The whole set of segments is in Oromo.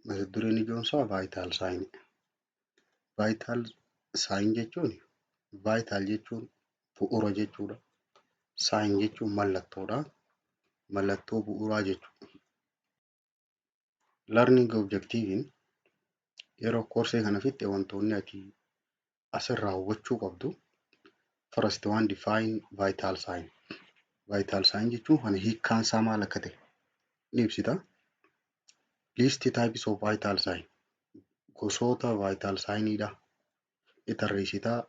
Mata dureen ijoon isaa vital signidha. Vital sign jechuun vital jechuun bu'uura jechuudha. Sign jechuun mallattoodha. Mallattoo bu'uuraa jechuudha. Learning objectiveiin yeroo koorsii kana fixxe wantoonni ati asirraa hubachuu qabdu: First one, define vital sign. Vital sign jechuun kan hiikkaan isaa maal akka ta'e ni ibsita. List types of vital sign, gosoota vital signidha ni tarreessitaa.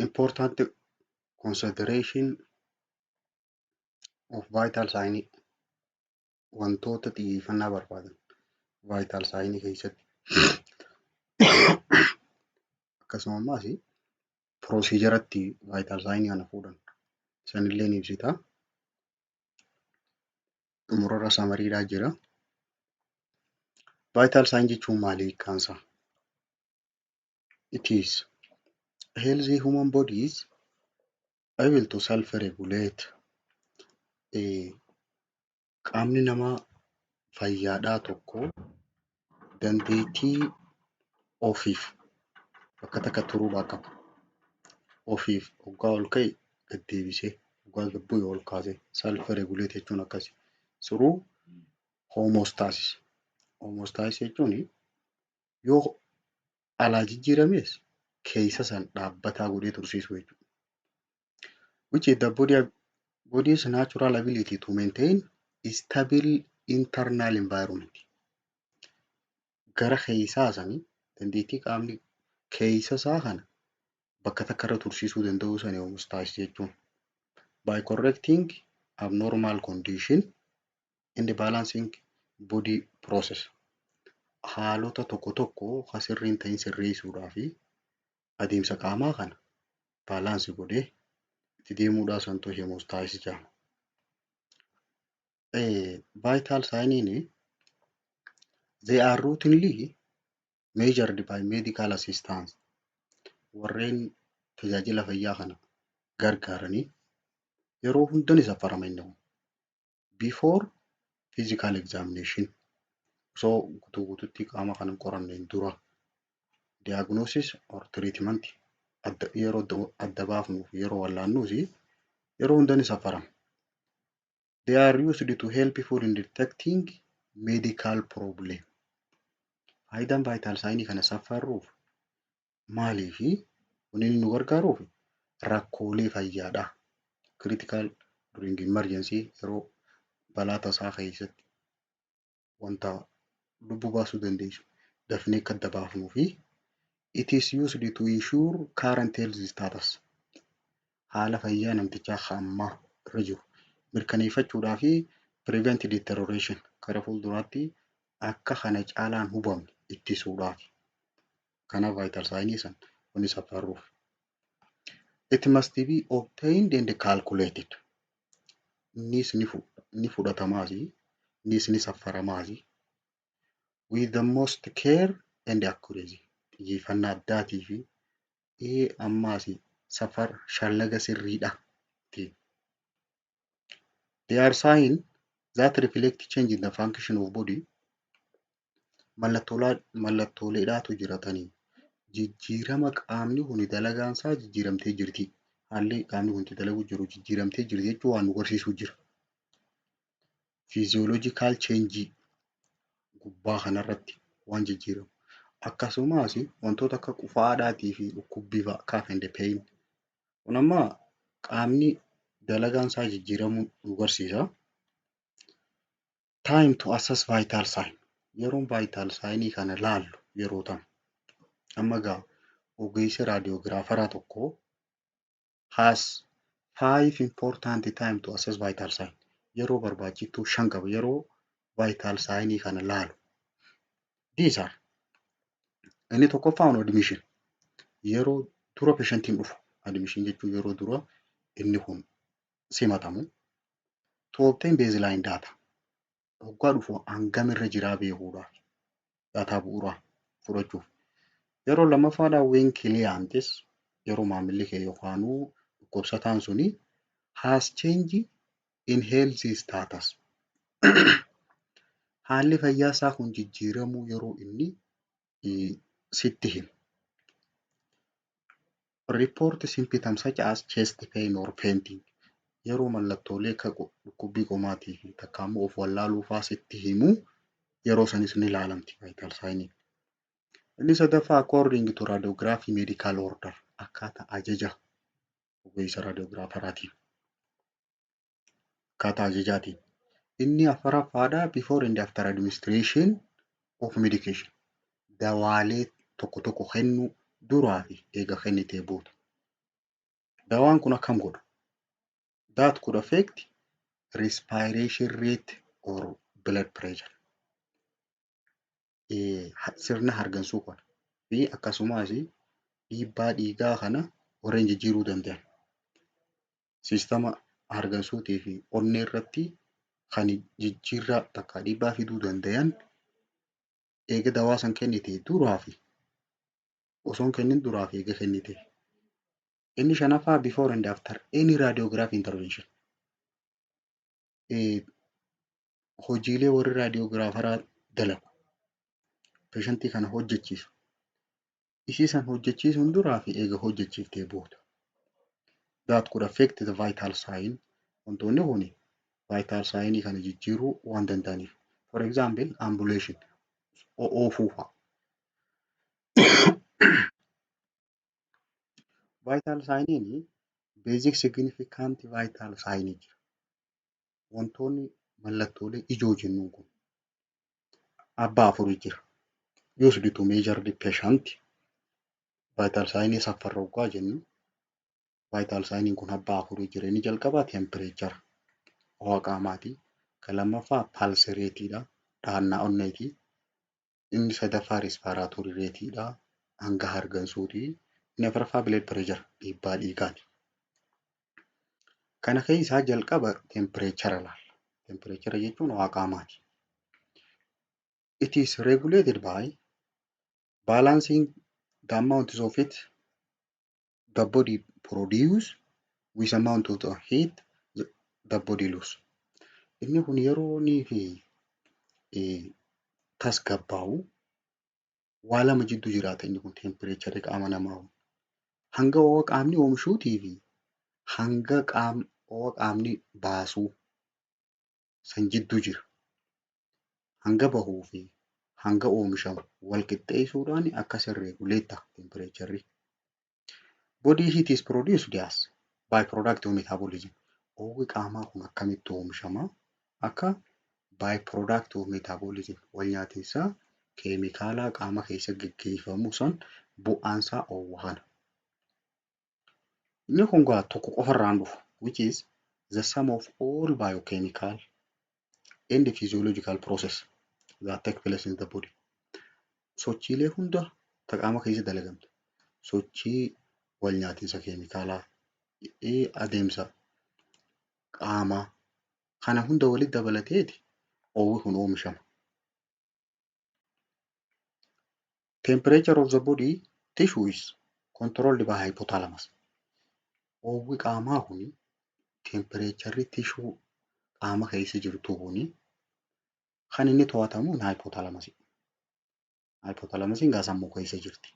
Important consideration of vital sign, wantoota xiyyeeffannaa barbaadan vital sign keessatti. Akkasuma ammaas procedureatti vital sign kana fuudhan sanillee ni ibsita. Xumurarra summarydhaa jira. Vital sign jechuun maali hiikkaan isaa? It is healthy human body is able to self-regulate. Qaamni namaa fayyaadhaa tokko dandeettii ofiif bakka takka turuudhaa qaba. Ofiif hoggaa ol ka'e gad deebisee, hoggaa gad bu'e ol kaasee, self regulate jechuun akkasi. Through homeostasis. Homeostasis jechuun yoo alaa jijjiirames keessa san dhaabbataa godhee tursiisuu jechuudha. Which is the body's natural ability to maintain stable internal environment. Gara keessaa sanii dandeettii qaamni keessa isaa kana bakka takka irra tursiisuu danda'uu sani homeostasis jechuun. By correcting abnormal condition and balancing body process. Haalota tokko tokko kan sirrii hin ta'in sirreessuudhaa fi adeemsa qaamaa kana balance godhee itti deemuudhaa santu homeostasis jedhama. Vital signiin, they are routinely measured by medical assistance. Warreen tajaajila fayyaa kana gargaaranii yeroo hunda ni safarama inni kun. Before physical examination, osoo guutuu guutuutti qaama kana hin qoranneen dura, diagnosis or treatment adda yeroo adda baafnuuf, yeroo wallaannuus yeroo hunda ni safarama. They are used to help people in detecting medical problem. Faayidaan vital signii kana safarruuf maaliifi wanni inni nu gargaaruuf rakkoolee fayyaadha. Critical during emergency, yeroo balaa tasaa keessatti wanta lubbuu baasuu dandeessu dafnee akka adda baafnuu fi it is used to ensure current health status, haala fayyaa namtichaa hammaa irra jiru mirkaneeffachuudhaa fi prevent deterioration, gara fuulduraatti akka kana caalaan hubamne ittisuudhaaf. Kanaaf vital signii san wanni safarruuf. It must be obtained and calculated. Innis ni fudhatamaas, innis ni safaramaas with the most care and accuracy. Xiyyeeffannaa addaatii fi ammaas safar shallaga sirriidha. They are signs that reflect change in the function of body. Mallattooleedhaatu jiratanii jijjiirama qaamni kun dalagaan isaa jijjiiramtee jirti. Haalli qaamni kun itti dalaguu jiru jijjiiramtee jirti jechuun waan nu agarsiisuu jira. Physiological change gubbaa kanarratti waan jijjiiramu. Akkasumas wantoota akka qufaadhaatii fi dhukkubbii fa'a, cough and pain. Kun ammoo qaamni dalagaan isaa jijjiiramuu nu agarsiisa. Time to assess vital sign. Yeroon vital sign kana laallu yeroo tam? Amma egaa ogeessi radiographeraa tokko has five important time to assess vital sign. Yeroo barbaachiftuu shan qaba yeroo vital sign kana laalu. These are: inni tokkoffaan admission. Yeroo dura patientiin dhufu, admission jechuun yeroo dura inni kun simatamu, to obtain baseline data. Hoggaa dhufu hangam irra jiraa beekuudhaaf, daataa bu'uuraa fudhachuuf. Yeroo lammaffaadhaan when clients, yeroo maamilli kee yookaanuu dhukkubsataan suni has change in health status. Haalli fayyaa isaa kun jijjiiramuu yeroo inni sitti himu. Report symptoms such as chest pain or fainting. Yeroo mallattoolee akka dhukkubbii qomaatii fi takka immoo of wallaaluu fa'aa sitti himu, yeroo sanis ni ilaalamti vital sign. Inni sadaffaa, according to radiography medical order, akkaataa ajaja ogeessa radiographeraatiin. Akkaataa ajajaatiin. Inni afuraffaadha, before and after administration of medication. Dawaalee tokko tokko kennuu duraa fi eega kennitee booda. Dawaan kun akkam godha? That could affect respiration rate or blood pressure. Sirna hargansuu kana fi akkasumas dhiibbaa dhiigaa kana warreen jijjiiruu danda'an. Siistama hargansuutii fi onnee irratti kan jijjiirraa takka dhiibbaa fiduu danda'an eega dawaa san kennite duraa fi osoo hin kennin duraa fi eega kennite. Inni shanaffaa, before and after any radiography intervention. Hojiilee warri radiographeraa dalagu patientii kana hojjechiisu. Ishii san hojjechiisuun duraa fi eega hojjechiiftee booda. That could affect the vital sign. Wantoonni kun vital sign kana jijjiiruu waan danda'aniif. For example, ambulation, oofuu fa'a. Vital signiin basic significant vital sign jira. Wantoonni mallattoolee ijoo jennuun kun abbaa afurii jira. Used to measure the patient vital sign saffarra hoggaa jennu, vital sign kun abbaa afurii jira. Inni jalqabaa temperature, ho'a qaamaati. Kan lammaffaa pulse rateidha. Dhahannaa onneeti. Inni sadaffaa respiratory rateidha. Hanga hargansuuti. Inni afuraffaa blood pressure, dhiibbaa dhiigaati. Kana keessaa jalqaba temperature ilaalla. Temperature jechuun ho'a qaamaati. It is regulated by balancing the amount of heat the body produce with amount of the heat the body lose. Inni kun yeroo inni fi tasgabbaa'u waa lama jidduu jiraata inni kun, temperatureri qaama namaa. Hanga ho'a qaamni oomishuutii fi hanga ho'a qaamni baasuu san jidduu jira. Hanga bahuu fi hanga oomishamu wal qixxeessuudhaan akkasin regulate ta'a temperatureri. Body heat is produced as by product of metabolism. Ho'i qaamaa kun akkamitti oomishama? Akka by product of metabolism, wal nyaatinsa keemikaalaa qaama keessa geggeeffamu san bu'aansaa oowwa kana. Inni kun gaa tokko qofarraan dhufu, which is the sum of all biochemical and physiological process that take place in the body. Sochiilee hunda ta qaama keessa dalagamtu. Sochii wal nyaatinsa keemikaalaa, adeemsa qaamaa kana hunda walitti dabalateeti oowwi kun oomishama. Temperature of the body tissue is controlled by hypothalamus. Oowwi qaamaa kuni, temperatureri tissue qaama keessa jirtu kuni, kan inni to'atamu hypothalamusidha. Hypothalamusiin gaa sammuu keessa jirti.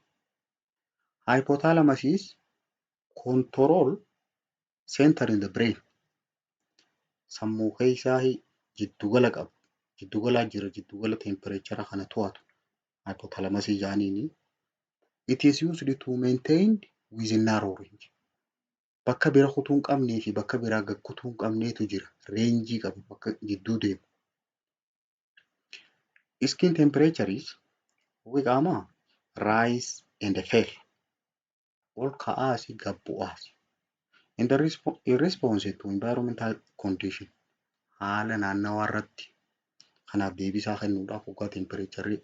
Hypothalamus is control center in the brain. Sammuu keessaa jiddugala qaba. Jiddugalaa jira, jiddugala temperature kana to'atu hypothalamusii jedhaniini. It is used to maintain within narrow range. Bakka bira kutuu hin qabnee fi bakka biraa gad kutuu hin qabneetu jira. Rangeii qaba, bakka jidduu deemu. Skin temperature is, ho'i qaamaa, rise and fall. Ol ka'aas gad bu'aas. In response to environmental condition, haala naannawaa irratti kanaaf deebisaa kennuudhaaf, hoggaa temperatureri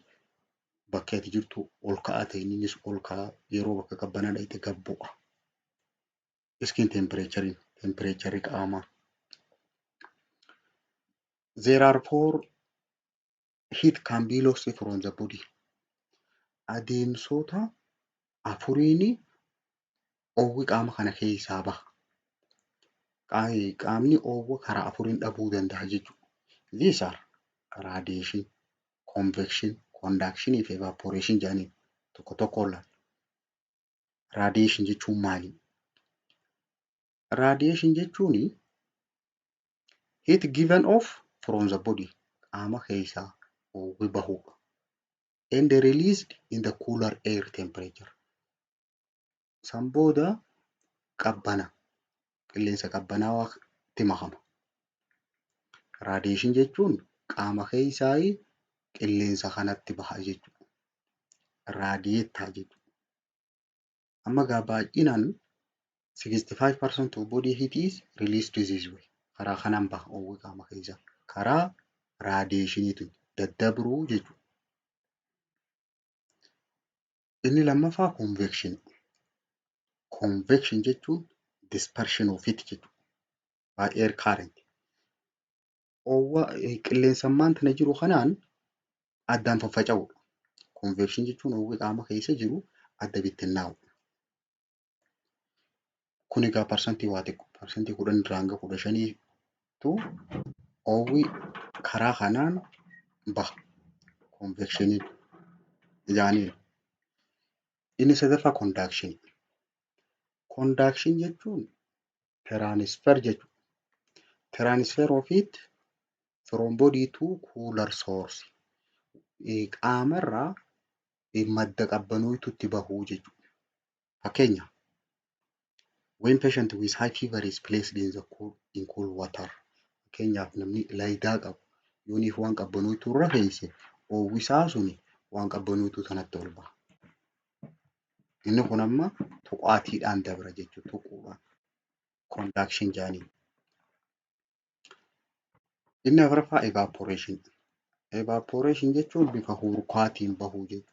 bakka ati jirtu ol ka'aa ta'e, innis ol ka'a, yeroo bakka qabbanaa dhaqxe gad bu'a. Skin temperature, temperatureri qaamaa. There are four heat can be lost from the body. Adeemsota afuriini oowwi qaama kana keessaa baha. Qaamni oowwa karaa afuriin dhabuu danda'a jechuudha. These are radiation, Convection, conduction fi evaporation jedhanii tokko tokkoon ilaalla. Radiation jechuun maali? Radiation jechuun heat given off from the body, qaama keessaa oowwi bahudha. And released in the cooler air temperature. San booda qabbana, qilleensa qabbanaawaatti makama. Radiation jechuun qaama keessaa qilleensa kanatti baha jechuudha. Radiate ta'a jechuudha. Amma egaa baay'inaan 65% of body heat is released this way. Karaa kanaan baha oowwi qaama keessaa. Karaa radiationiitiin daddabruu jechuudha. Inni lammaffaa convection. Convection jechuun dispersion of heat jechuudha. By air current. Oowwa qilleensa ammaan tana jiru kanaan addaan faffaca'uudha. Convection jechuun oowwi qaama keessa jiru adda bittinnaa'u. Kun egaa parsantii waa xiqqoo, 10% irraa hanga 15tu oowwi karaa kanaan baha. Convectioniin jedhaniin. Inni sadaffaa conduction. Conduction jechuun transfer jechuudha. Transfer of heat from body to cooler source. Qaamarraa madda qabbanootutti bahuu jechuudha. Fakkeenya, when patient with high fever is placed in cool water. Fakkeenyaaf, namni laayidaa qabu yooniif waan qabbanootu irra keesse, oowwisaa suni waan qabbanootu sanatti ol baha. Inni kun amma tuqaatiidhaan dabra jechuudha. Tuquudhaan. Conduction jedhaniin. Inni afuraffaa evaporation. Evaporation jechuun bifa hurkaatiin bahuu jechuudha.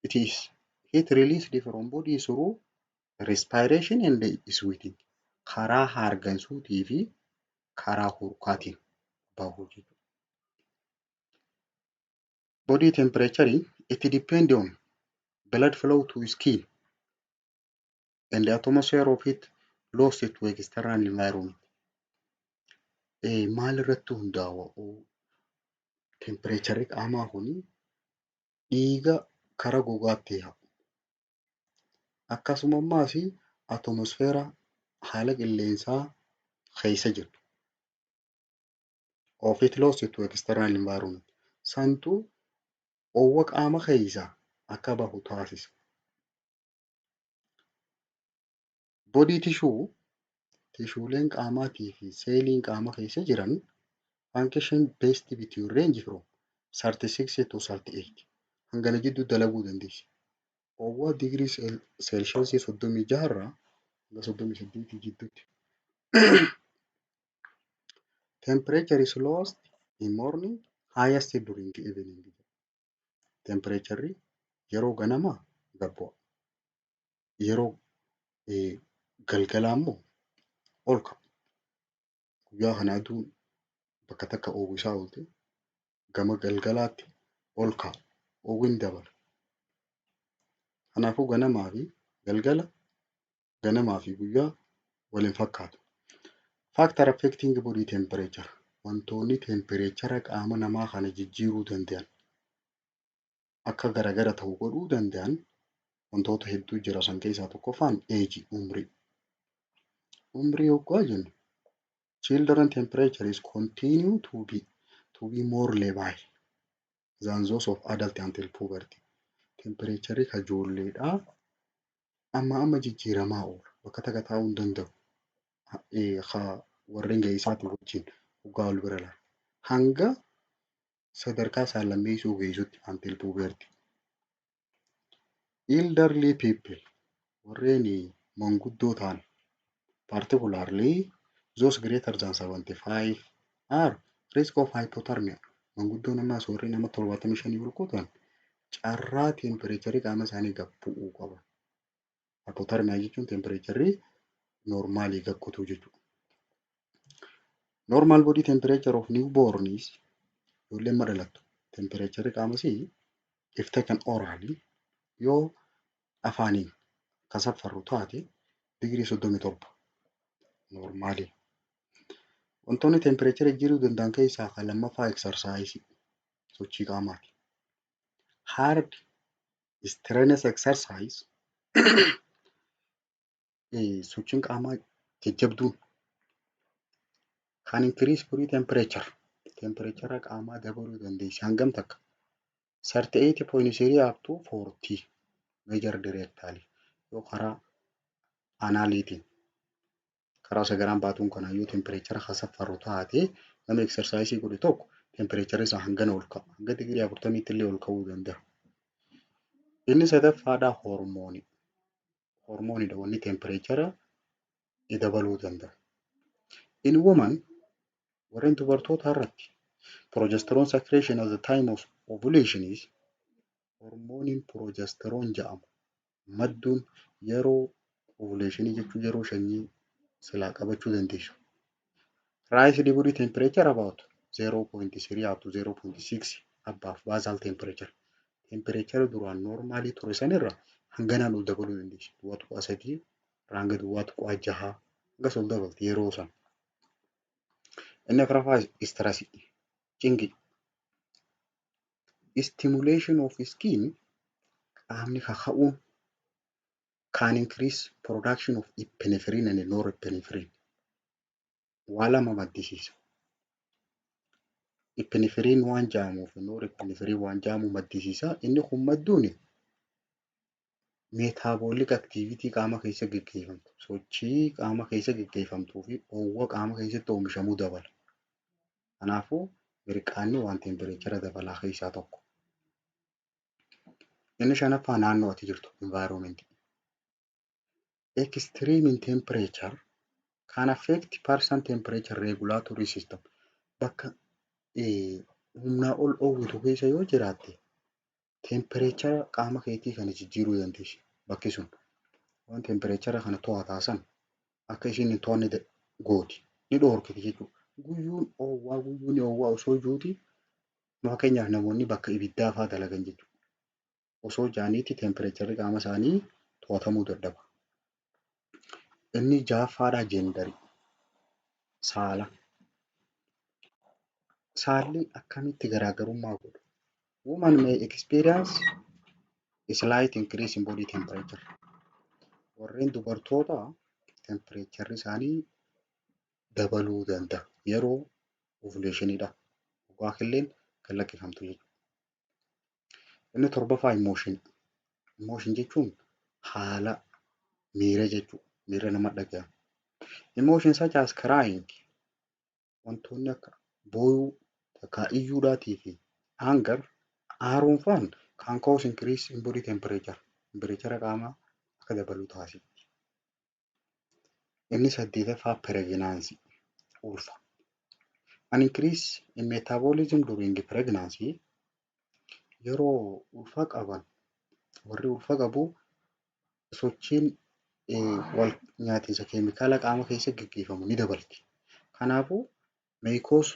It is heat released from body through respiration and sweating. Karaa hargansuutii fi karaa hurkaatiin bahuu jechuudha. Body temperature, it depend on blood flow to skin and the atmosphere of heat lost to external environment. Maal irratti hundaa'a? Temperatureri qaamaa kuni dhiiga kara gogaatti yaa'u. Akkasuma ammaas atmosfeera, haala qilleensaa keessa jiru. Of heat lost to external environment. Santu oowwa qaama keessaa akka bahu taasisa. Body tissue, tissueleen qaamaatii fi seeliin qaama keessa jiran function best between range from 36 to 38, hangana jidduu dalaguu dandeessi. Oowwa digirii seelsheesii 36 irraa hanga 38 jidduutti. Temperature is lowest in morning, highest during evening. Temperatureri yeroo ganamaa gad bu'a. Yeroo galgalaa immoo ol ka'a. Guyyaa kana aduun bakka takka oowwisaa oolte, gama galgalaatti ol ka'a. Oowwi ni dabala. Kanaafuu ganamaa fi galgala, ganamaa fi guyyaa wal hin fakkaatu. Factor affecting body temperature, wantoonni temperature qaama namaa kana jijjiiruu danda'an, akka garagara ta'u godhuu danda'an wantoota hedduu jira. San keessaa tokkoffaan age, umrii. Umrii yoggaa jennu, children temperature is continue to be more labile than those of adult until puberty. Temperatureri ka ijoolleedhaa amma amma jijjiiramaa oola. Bakka takka taa'uu hin danda'u. Ka warreen ga'eessaatii wajjin hoggaa wal bira ilaalu. Hanga sadarkaa saallammeessuu geessutti, until puberty. Elderly people, warreen manguddoo ta'an, particularly those greater than 75, are risk of hypothermia. Manguddoon ammaas warri nama 75 ol ta'an carraa temperaturerii qaama isaanii gad bu'uu qaban. Hypothermia jechuun temperaturerii normalii gad kutuu jechuudha. Normal body temperature of newborn is, ijoolleen amma dhalattu temperatureri qaama isii, if taken orally, yoo afaaniin kan saffarru taate, digirii 37 normalii. Wantoonni temperature jijjiiruu danda'an keessaa kan lammaffaa exercise, sochii qaamaati. Hard strenuous exercise, sochiin qaamaa jajjabduun, kan increase body temperature, temperature qaamaa dabaluu dandeessi. Hangam takka? 38.3 up to 40 measured rectally, yoo karaa analiitiin, karaa sagaraan baatuun kanaa yoo temperature kan saffaru taate, nama exercise godhe tokko temperature isaa hangana ol ka'a. Hanga digirii 40tti illee ol ka'uu danda'a. Inni sadaffaadhaa hormoonii. Hormooniidha wanni temperature dabaluu danda'a. In woman, warreen dubartoota irratti, progesterone secretion at the time of ovulation is, hormooniin progesterone jedhamu madduun yeroo ovulation jechuun yeroo sanyii silaa qabachuu dandeessu. Rise the body temperature about 0.3 up to 0.6 above basal temperature. Temperature duraan normalii ture sanirra hanganaan ol dabaluu dandeessi. 0.3 hanga 0.6 hangas ol dabalti yeroo san. Inni afuraffaa stressii, cinqii. Stimulation of skin, qaamni kaka'uun, can increase production of epinephrine and norepinephrine. Waa lama maddisiisa. Epinephrine waan jedhamuu fi norepinephrine waan jedhamu maddisiisa. Inni kun madduun metabolic activity qaama keessa geggeeffamtu, sochii qaama keessa geggeeffamtuu fi oowwa qaama keessatti oomishamuu dabala. Kanaafuu mirqaanni waan temperature dabalaa keessaa tokko. Inni shanaffaa naannoo ati jirtu, environment. Extreme in temperature can affect person temperature regulatory system. Bakka humnaa ol oowwitu keessa yoo jiraatte, temperature qaama keetii kana jijjiiruu dandeessi bakki sun. Waan temperature kana to'ataa san akka isheen hin to'anne gooti. Ni dhoorkiti jechuudha. Guyyuun oowwaa, guyyuun oowwaa osoo jiruuti, fakkeenyaaf namoonni bakka ibiddaa fa'aa dalagan jechuudha. Osoo ja'aniiti temperatureri qaama isaanii to'atamuu dadhaba. Inni ja'affaadhaa genderii, saala. Saalli akkamitti garaagarummaa godha? Woman may experience a slight increase in body temperature. Warreen dubartootaa temperatureri isaanii dabaluu danda'a yeroo ovulationiidha. Waggaa killeen kan lakkifamtu jechuudha. Inni torbaffaa emotion. Emotion jechuun haala miira jechuudha. Miira nama dhaga'amu. Emotion such as crying, wantoonni akka booyuu, takkaa iyyuudhaatii fi anger, aaruun fa'aan, can cause increase in body temperature. Temperature qaamaa akka dabalu taasifti. Inni saddeetaffaa pregnancy, ulfa. An increase in metabolism during pregnancy, yeroo ulfa qaban, warri ulfa qabu sochiin wal nyaatiinsa keemikaala qaama keessa gaggeeffamu ni dabalti. Kanaafuu may cause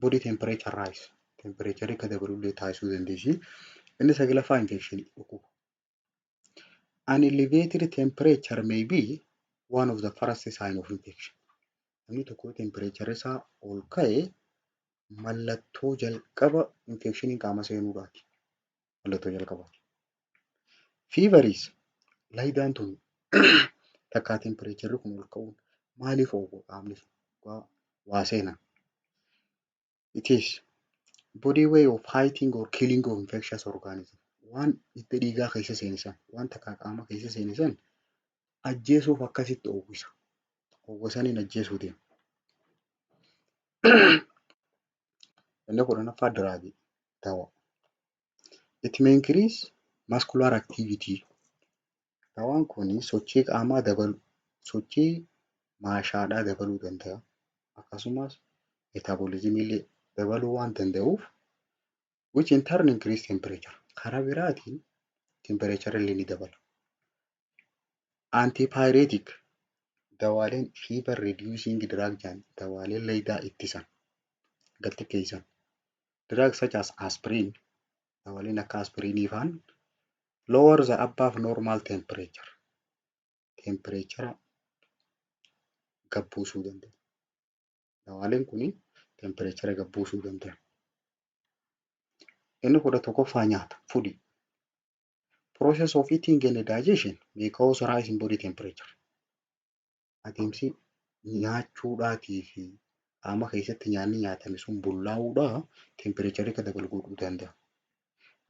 body temperature rise. Temperature akka dabalullee taasisuu dandeessi. Inni saglaffaa infection, dhukkuba. An elevated temperature may be one of the first sign of infection. Namni tokko temperature isaa ol ka'e, mallattoo jalqaba infectioniin qaama seenuudhaati. Mallattoo jalqabaati. Feveris, laayidaan tun takkaa temperatureri kun ol ka'uun maaliif oowwa qaamni sun waa seenan? It is body way of fighting or killing of infectious organism. Waan hidda dhiigaa keessa seene san, waan takkaa qaama keessa seene san ajjeesuuf akkasitti oowwisa. Oowwa saniin ajjeesuu deema. Inni 10ffaa drugii, dawaa. It may increase muscular activity. Dawaan kun sochii qaamaa dabalu, sochii maashaadhaa dabaluu danda'a. Akkasumas metabolismii illee dabaluu waan danda'uuf, which in turn increase temperature. Karaa biraatiin temperature illee ni dabala. Antipyretic, dawaaleen fever reducing drug jedhan, dawaaleen layidaa ittisan, gad xiqqeessan. Drugs such as aspirin, dawaaleen akka aspirinii fa'aan, lower the above normal temperature. Temperature gad buusuu danda'u. Dawaaleen kun temperature gad buusuu danda'an. Inni 11ffaa nyaata, food. Process of eating and digestion may cause rise in body temperature. Adeemsi nyaachuudhaatii fi qaama keessatti nyaanni nyaatame sun bullaa'uudhaa temperature akka dabalu godhuu danda'a.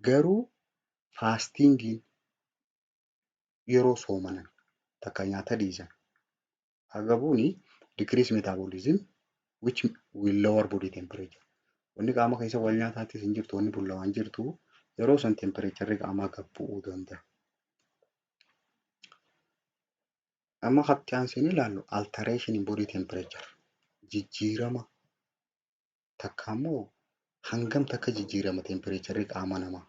Garuu fastingiin, yeroo soomanan takka nyaata dhiisan agabuuni, decrease metabolism which will lower body temperature. Wanni qaama keessa wal nyaataattis hin jirtu, wanni bullaa'aa hin jirtu, yeroo san temperatureri qaamaa gad bu'uu danda'a. Amma kan aansinee ilaallu alteration in body temperature, jijjiirama takka immoo hangam takka jijjiirama temperatureri qaama namaa.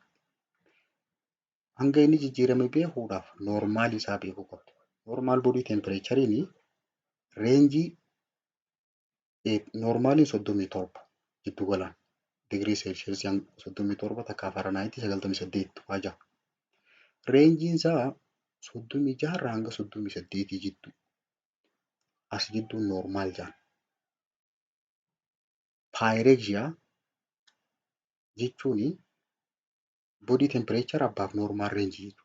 Hanga inni jijjiirame beekuudhaaf normal isaa beekuu qabda. Normal body temperatureiin range normaliin 37 giddu galaan digirii seelsheesii 37 takka Fahrenheit 98.6. Rangeiin isaa 36rraa hanga 38 jidduu. As jidduun normal jedhama. Pyrexia jechuun body temperature above normal range jechuudha.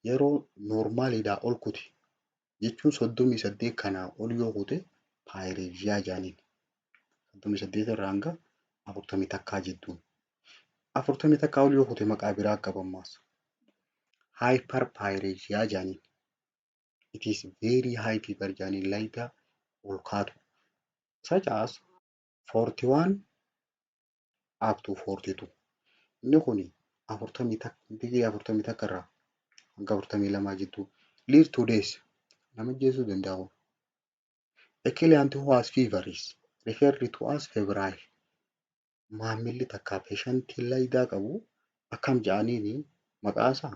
Yeroo normaliidhaa ol kute jechuun 38 kanaa ol yoo kute pyrexia jedhaniin. 38 irraa hanga 41 jidduun. 41 ol yoo kute maqaa biraa qaba ammaas. Hyperpyrexia jedhaniin. It is very high fever jedhaniin, laayita ol kaatu. Such as 41 up to 42. Inni kun digirii 41 irraa hanga 42 jidduu. Lead to death, nama ajjeesuu danda'a kun. A client who has fever is referred to as febrile. Maamilli takka patientiin laayidaa qabu akkam jedhaniini maqaa isaa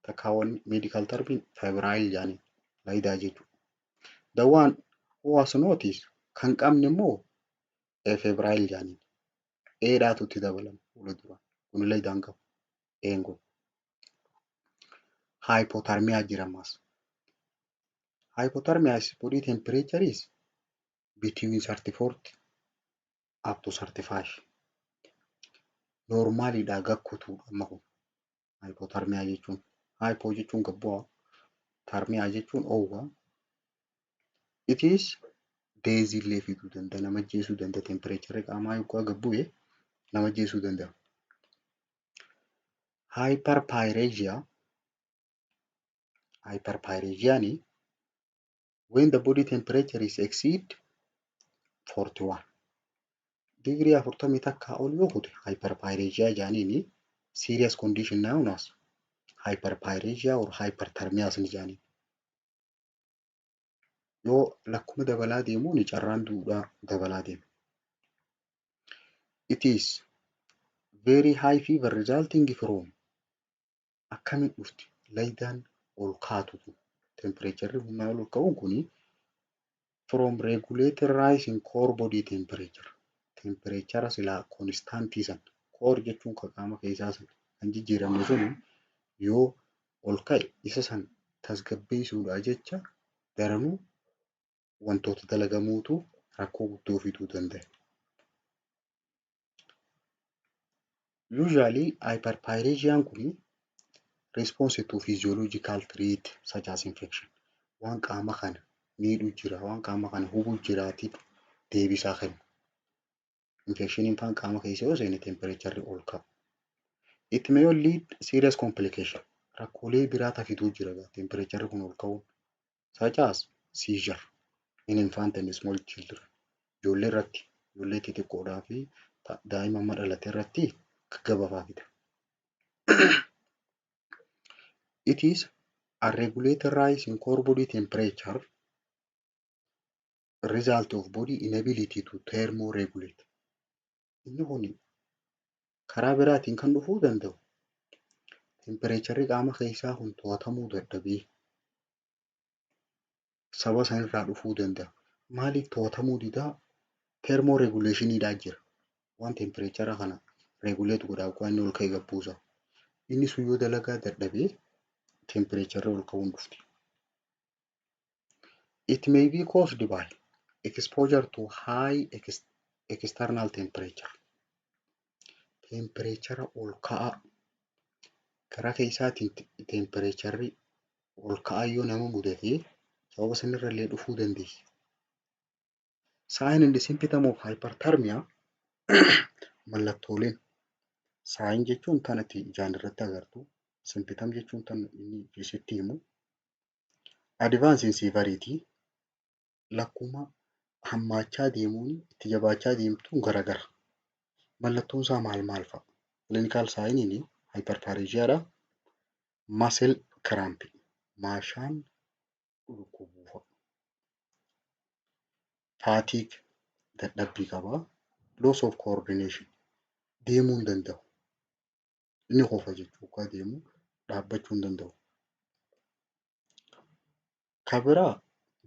takka medical termiin febrile jedhaniin, laayidaa jechuudha. The one who has notice, kan qabne immoo afebrile jedhaniin. Eedhaatu itti dabalama fuula dura. Kun laayidaa hin qabu. Een kun. Hypothermia jira ammas. Hypothermia is body temperature is between 34 up to 35. Normaliidhaa gad kutuudha amma kun. Hypothermia jechuun. Hypo jechuun gad bu'aa. Thermia jechuun oowwa. It is death illee fiduu danda'a. Nama ajjeesuu danda'a. Temperatureri qaamaa yoggaa gad bu'e nama ajjeesuu danda'a. Hyperpyrexia. Hyperpyrexiaan when the body temperature is exceed 41. Digirii 41 ol yoo kute hyperpyrexia jedhaniini, serious condition known as hyperpyrexia or hyperthermia ni jedhaniin. Yoo lakkuma dabalaa deemuun carraan duudhaa dabalaa deema. It is very high fever resulting from, akkamiin dhufti laayidaan ol kaatu tun, temperatureri humnaa ol ka'uun kuni, from regulated rise in core body temperature. Temperature silaa constantii san, core jechuun kan qaama keessaa san kan jijjiiramne sun yoo ol ka'e isa san tasgabbeessuudhaa jecha daranuu wantoota dalagamuutu rakkoo guddoo fiduu danda'a. Usually hyperpyrexiaan kun response to physiological threat such as infection. Waan qaama kana miidhuu jira, waan qaama kana hubuu jiraatiif deebisaa kenna. Infectioniin faan qaama keessa yoo seene temperatureri ol ka'a. It may lead serious complication. Rakkoolee biraa fiduu jira temperatureri kun ol ka'uun. Such as seizure in infant and small children. Ijoollee irratti, ijoollee xixiqqoodhaa fi daa'ima amma dhalate irratti gaggabaa fida. It is a regulated rise in core body temperature, result of body inability to thermoregulate. Inni kun karaa biraatiin kan dhufuu danda'u temperatureri qaama keessaa kun to'atamuu dadhabee saba sanirraa dhufuu danda'a. Maaliif to'atamuu didaa? Thermoregulationiidhaan jira. Waan temperature kana regulate godhaa waan inni ol ka'e gad buusa. Inni sun yoo dalagaa dadhabee temperatureri ol ka'uun dhufti. It may be caused by Exposure to high external temperature. Temperature ol ka'aa karaa keessaatiin temperatureri ol ka'aa yoo nama mudate sababa sanirra illee dhufuu dandeessi. Sign and symptom of hyperthermia, mallattooleen, sign jechuun tan ati ijaan irratti agartu, symptom jechuun tan inni sitti himu. Advance in severity, lakkuma hammaachaa deemuun itti jabaachaa deemtuun garagara. Mallattoon isaa maal maal fa'a? Clinical signiin hyperpyrexia, muscle cramp, maashaan dhukkubuu fa'a. Fatigue, dadhabbii qabaa. Loss of coordination, deemuu hin danda'u. Inni kofa jechuudha, hoggaa deemu dhaabbachuu hin danda'u. Ka biraa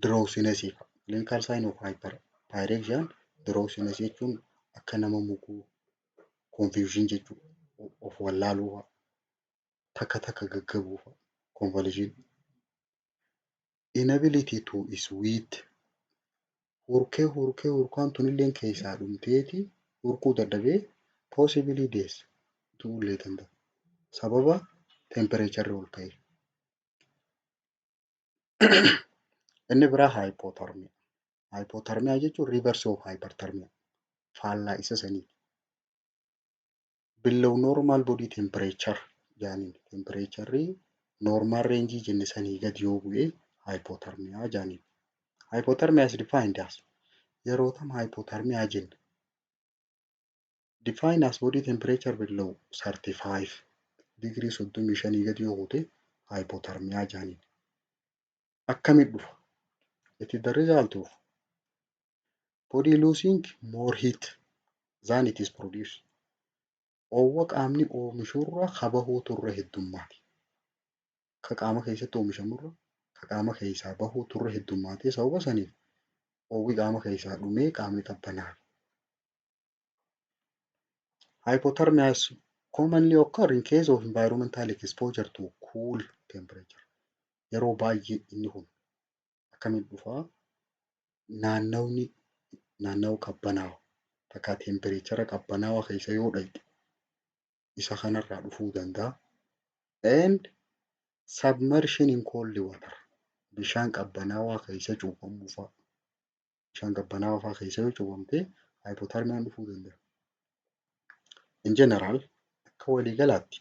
drowsiness fa'a. Clinical sign of hyperpyrexia, drowsiness jechuun akka nama muguu, confusion jechuudha. Of wallaaluu fa'a. Takka takka gaggabuu fa'a. Convulsion. Inability to sweat, hurkee hurkee hurkaan tunillee keessaa dhumteeti hurkuu dadhabee, possibly death, du'uullee danda'a. Sababa temperatureri ol ka'eef. Inni biraa hypothermia. Hypothermia jechuun reverse of hyperthermia. Faallaa isa saniiti. Below normal body temperature jaaniin, temperatureri normal range jenne sanii gadi yoo bu'e hypothermia jaaniin. Hypothermia is defined as, yeroo tam hypothermia jenna? Define as body temperature below 35 digirii, 35 gadi yoo buute hypothermia jaaniin. Akkamitti dhufa? It is the result of body losing more heat than it is produced. Oowwa qaamni oomishurra ka bahuutu irra heddummaati. Ka qaama keessatti oomishamurra ka qaama keessaa bahuutu irra heddummaatee sababa saniif oowwi qaama keessaa dhumee qaamni qabbanaa'a. Hypothermia is commonly occur in case of environmental exposure to cool temperature. Yeroo baay'ee inni kun akkamitti dhufaa? Naannawni naannawa qabbanaa'aa takka temperature qabbanaawaa keessa yoo dhaqxe isa kanarraa dhufuu danda'a. And submersion in cold water, bishaan qabbanaawaa keessa cuuphamuu fa'a. Bishaan qabbanaawaa fa'a keessa yoo cuuphamte hypothermiaan dhufuu danda'a. In general, akka waliigalaatti,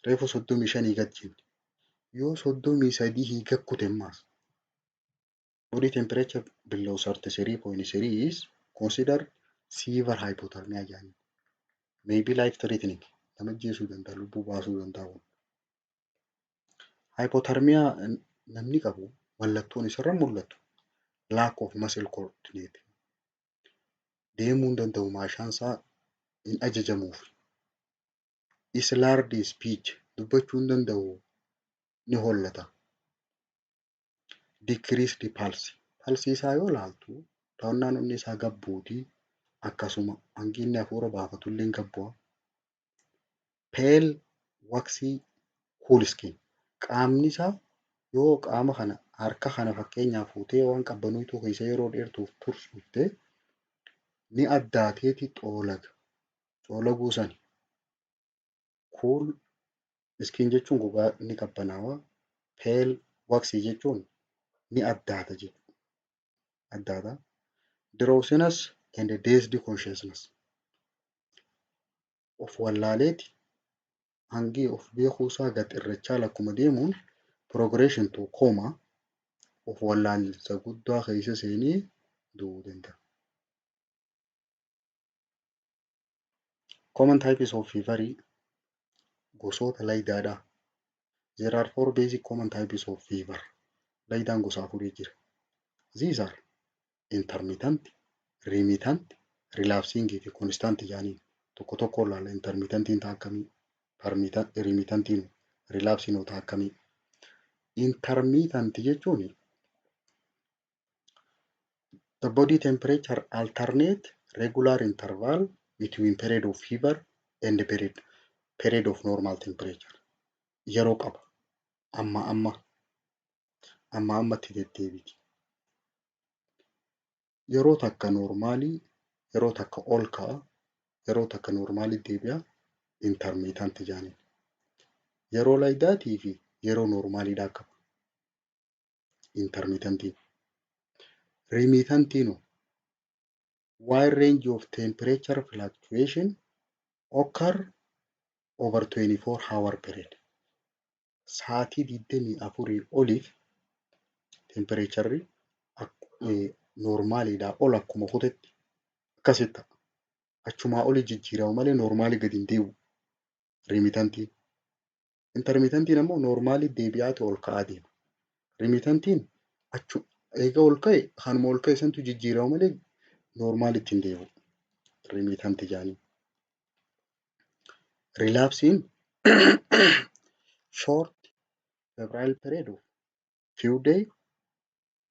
reefu 35 gad jenne, yoo 33 gad kute ammaas, body temperature below 33.3 is considered severe hypothermia jedhanii. Maybe life threatening, nama ajjeesuu danda'a, lubbuu baasuu danda'a. Hypothermia namni qabu mallattoon isarra mul'atu lack of muscle coordinate. Deemuu hin danda'u, maashaan isaa hin ajajamuuf. Slurred speech, dubbachuu hin danda'u, ni hollata. Decreased pulse. Pulse isaa yoo ilaaltu dhawannaan onnee isaa gad buutii, akkasuma hangi inni hafuura baafatu illee gad bu'a. Pale, waxy, cool skin. Qaamni isaa yoo qaama kana, harka kana fakkeenyaaf fuutee waan qabbaneetu keessa yeroo dheertuuf tursiifte ni addaateeti xoolaga. Xoolaguu sani. Cool skin jechuun gogaa ni qabbanaawaa. Pale, waxy jechuun ni addaata jechuudha. Addaata. Drowsiness and dazed consciousness. Of wallaaleeti hangi of beekuusaa gad irrachaa lakkuma deemuun progression to coma, of wallaalinsa guddaa keessa seenee du'uu danda'a. Common types of fever, gosoota laydaadhaa. There are four basic common types of fever. Laydaan gosa afurii jira. These are intermittent, remittent, relapsing fi constant jedhaniin. Tokko tokko ilaalla, intermittentiin ta'a akkamii, remittentiin, relapsing ta'a akkamii. Intermittent jechuun the body temperature alternate regular interval between period of fever and period of normal temperature. Yeroo qaba. Amma amma ammatti deddeebiti. Yeroo takka normalii, yeroo takka ol ka'a, yeroo takka normalii deebi'a, intermittent jedhaniin. Yeroo laydaatii fi yeroo normaliidhaa qaba. Intermittentiin. Remittentiin wide range of temperature fluctuation occur over 24 hour period. Sa'aatii 24 oliif temperatureri normaliidhaa ol akkuma kutetti akkasitti ta'a. Achumaa oli jijjiirama malee normalii gadi hin deebi'u. Remittentiin. Intermittentiin ammoo normalii deebi'aatu ol ka'aa deema. Remittentiin achu eega ol ka'e kanuma ol ka'e santu jijjiirama malee normalitti hin deebi'u. Remittent jedhanii. Relapseiin short febrile period of few day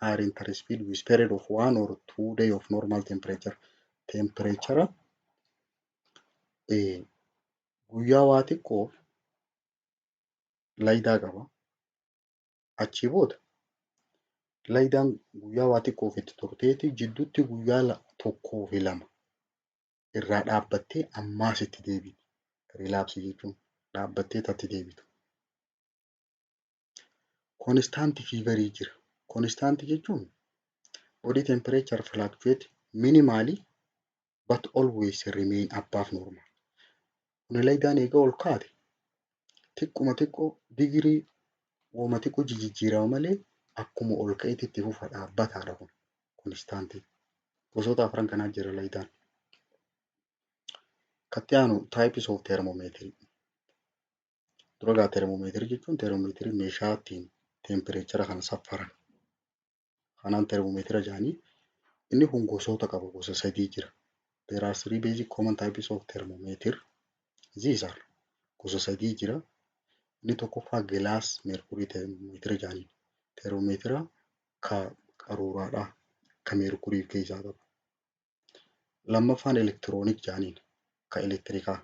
are interspersed with period of 1 or 2 day of normal temperature. Temperature guyyaa waa xiqqoof laydaa qaba. Achii booda laydaan guyyaa waa xiqqoof itti turteeti jidduutti guyyaa 1 fi 2 irraa dhaabbattee ammaas itti deebiti. Relapse jechuun dhaabbattee tatti deebitu. Constant feverii jira. Constant jechuun body temperature fluctuate minimally but always remain above normal. Kun laydaan eega ol kaate xiqquma xiqqoo digirii wooma xiqqoo jijjiirama malee akkuma ol ka'etti itti fufa, dhaabbataadha kun constantii. Gosoota afran kanaa jira laydaan. Katti aanu types of thermometer. Dura gaa thermometer jechuun thermometer meeshaa ittiin temperature kana saffaran. Kanaan thermometer jedhanii inni kun gosoota qaba, gosa sadii jira. There are three basic common types of thermometer. These are gosa sadii jira. Inni tokkoffaa glass mercury thermometer jedhaniin. Thermometer ka qaruuraadhaa ka mercury of keessaa qabu. Lammaffaan electronic jedhaniin, ka elektirikaa.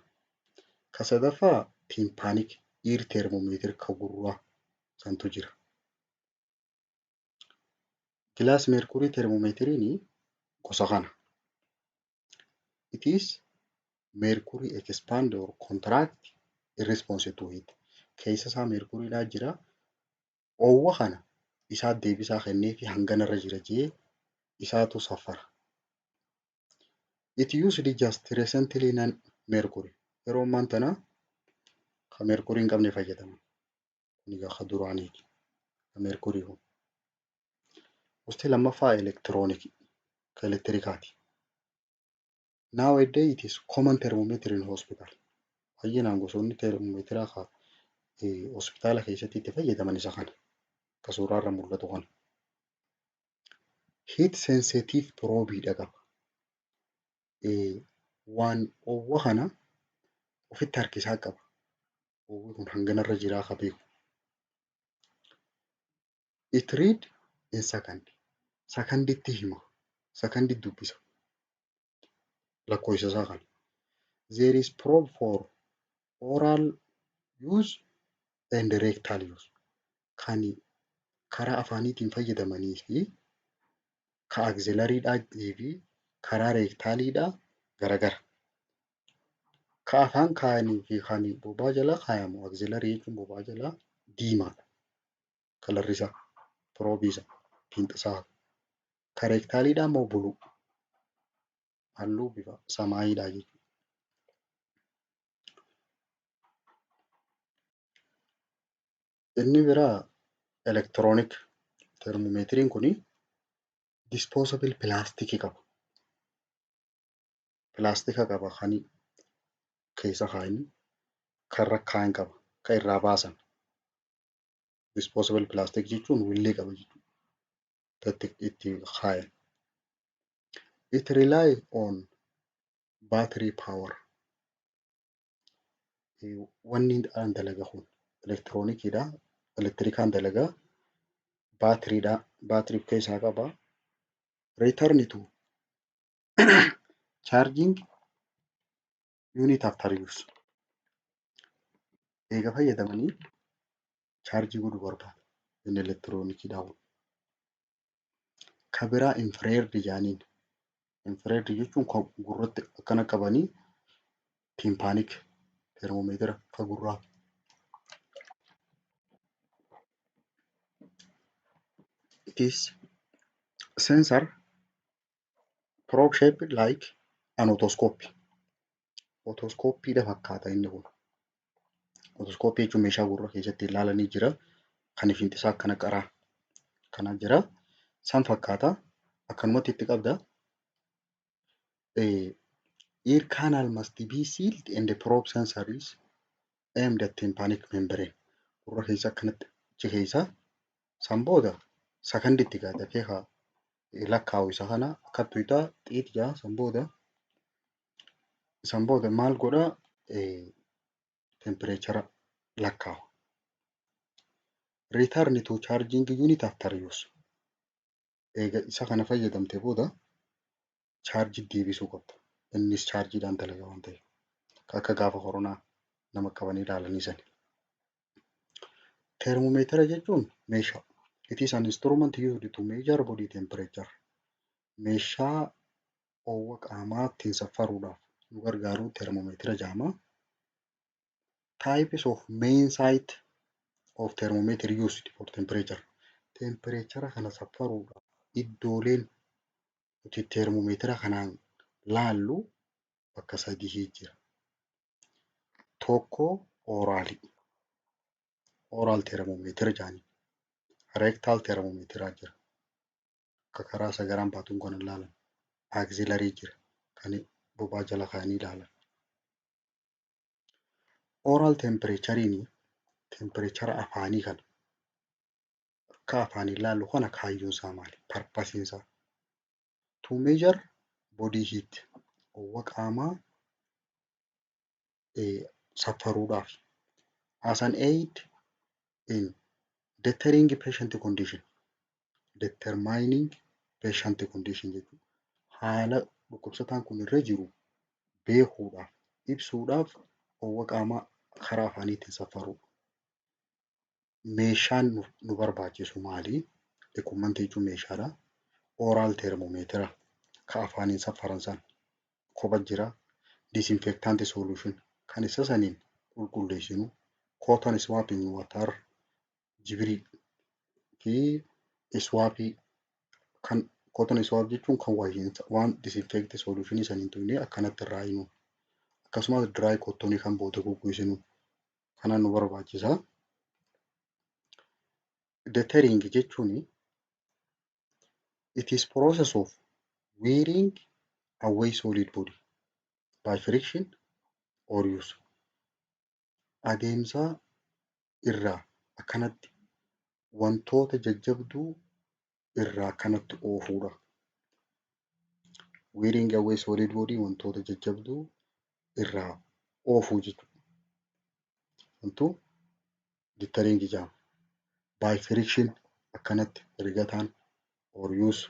Ka sadaffaa tympanic ear thermometer, ka gurraa santu jira. Glass mercury thermometeriin gosa kana. It is mercury expand or contract in response to heat. Keessa isaa mercurydhaa jira. Oowwa kana isaa deebisaa kennee fi hanganarra jira jee isaatu safara. It used just recently non mercury. Yeroo ammaan tana ka mercury hin qabne fayyadaman. Kun egaa ka duraaniiti. Ka mercury kun. Gosti lammaffaa electronic, ka elektirikaati. Nowadays it is common thermometer in hospital. Baay'inaan gosoonni thermometeraa ka hospitaala keessatti itti fayyadaman isa kana. Ka suuraarra mul'atu kana. Heat sensitive probe dha qaba. Waan oowwa kana ofitti harkisaa qaba. Oowwi kun hanganarra jiraa ka beeku. It read in second. Sakanditti hima. Sakanditti dubbisa. Lakkoofsa isaa kana. There is probe for oral use and rectal use. Kan karaa afaaniitiin fayyadamanii fi ka axillarydhaa fi karaa rectaliidhaa garagara. Ka afaan kaayanii fi kan bobaa jala kaayamu, axillary jechuun bobaa jalaa, diimaadha. Colorri isaa, probeii isaa, fiinxisaa. Ka rectaliidhaa immoo blue. Halluu bifa samaayiidha jechuudha. Inni biraa electronic thermometeriin kuni disposable plasticii qaba. Pilaastika qaba kan keessa kaa'anii, kan irra kaayan qaba, kan irraa baasan. Disposable plastic jechuun willee qaba jechuudha. Itti kaayan. It rely on battery power. Wanni dhaan dalaga kun elektiroonikiidha. Elektirikaan dalagaa. Baatiriidha. Baatirii of keessaa qaba. Return to charging unit after use. Eega fayyadamanii chaarjii godhuu barbaada. Inni elektiroonikiidha kun. Ka biraa infrared jedhaniin. Infrared jechuun kan gurratti akkana qabanii tympanic thermometer ka gurraa. It is sensor probe shaped like an otoscope. Otoscopiidha fakkaata inni kun. Otoscopii jechuun meeshaa gurra keessatti ilaalanii jira. Kan fiinxisaa akkana qaraa kana jira. San fakkaata. Akkanumatti itti qabda. Ear canal must be sealed and the probe sensor is aimed at tympanic membrane. Gurra keessa akkanatti achi keessa san booda sakanditti gaadafee haa lakkaa'u isa kana akka tuyxaa xiit jaa san booda maal godhaa, temperature lakkaa'a. Return to charging unit after use. Eega isa kana fayyadamte booda chaarjii deebisuu qabda. Innis chaarjiidhaan dalaga waan ta'eef. Akka gaafa koronaa nama qabanii ilaalanii sani. Teermoomeetira jechuun meeshaa. It is an instrument used to measure body temperature. Meeshaa oowwa qaamaa ittiin saffaruudhaaf nu gargaaru teermoomeetira jedhama. Types of main site of thermometer used for temperature. Temperature kana saffaruudhaaf iddooleen nuti teermoomeetira kanaan laallu bakka sadii jira. Tokko oralii. Oral thermometer jedhanii. Rectal thermometer jira. Akka karaa sagaraan baatuun kan ilaalan. Axillary jira. Kan bobaa jala kaa'anii ilaalan. Oral temperatureiin temperature afaanii kana akka afaaniin ilaallu kana kaayyoon isaa maali? Purposeiin isaa? To measure body heat, oowwa qaamaa saffaruudhaaf. As an aid in determining patient condition. Determining patient condition jechuudha. Haala dhukkubsataan kun irra jiru beekuudhaaf, ibsuudhaaf oowwa qaamaa karaa afaaniitiin saffaruudha. Meeshaan nu barbaachisu maali? Equipmentii jechuun meeshaadha. Oral thermometer ka afaaniin saffaran sana kopha jira. Disinfectant solution kan isa saniin qulqulleessinu. Cotton swabbing water, jibirii fi swabii kan cotton swab jechuun kan waan disinfect solutionii saniin tuqnee akkanatti irraa hiinu. Akkasumas dry cottonii kan booda goggogsinu kana nu barbaachisa. Deterring jechuun it is process of wearing away solid body by friction or use. Adeemsa irraa akkanatti wantoota jajjabduu irraa akkanatti oofuudha. Wearing away solid body, wantoota jajjabduu irraa oofuu jechuudha. Wantu deterring jedhama. By friction, akkanatti rigataan, or use.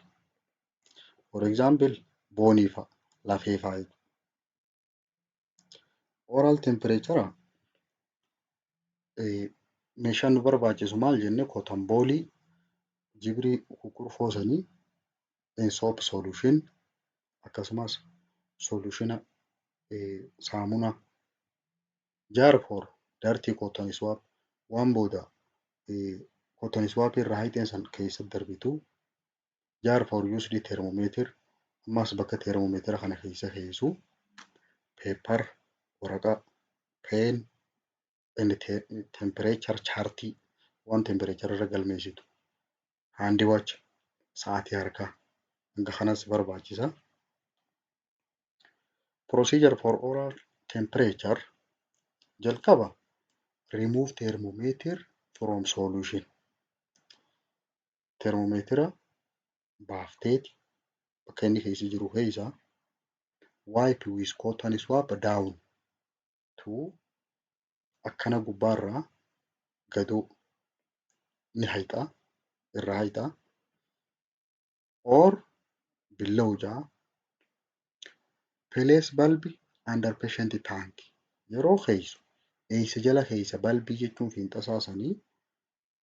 For example, boneii fa'a, lafee fa'a. Oral temperature meeshaan nu barbaachisu maal jenne? Cotton ballii, jibrii kukurfoosanii, soap solution, akkasumas solutiona saamunaa, jar for dirty cotton swab, waan booda cotton swab irraa haqxeen san keessatti darbitu, jar for used thermometer, ammas bakka thermometer kana keessa keessu, paper, waraqaa, pen and temperature chart, waan temperature irra galmeessitu, hand watch, sa'aatii harkaa, hanga kanas barbaachisa. Procedure for oral temperature: jalqaba remove thermometer from solution. Thermometer baafteeti bakka inni keessa jiru keessa wipe with cotton swab down to, akkana gubbaarraa gadoo ni hayxaa, irraa hayxaa, or below jaa. Place bulb under patient tongue. Yeroo keeysu eeysa jala keeysa? Bulbii jechuun fiinxasaa sanii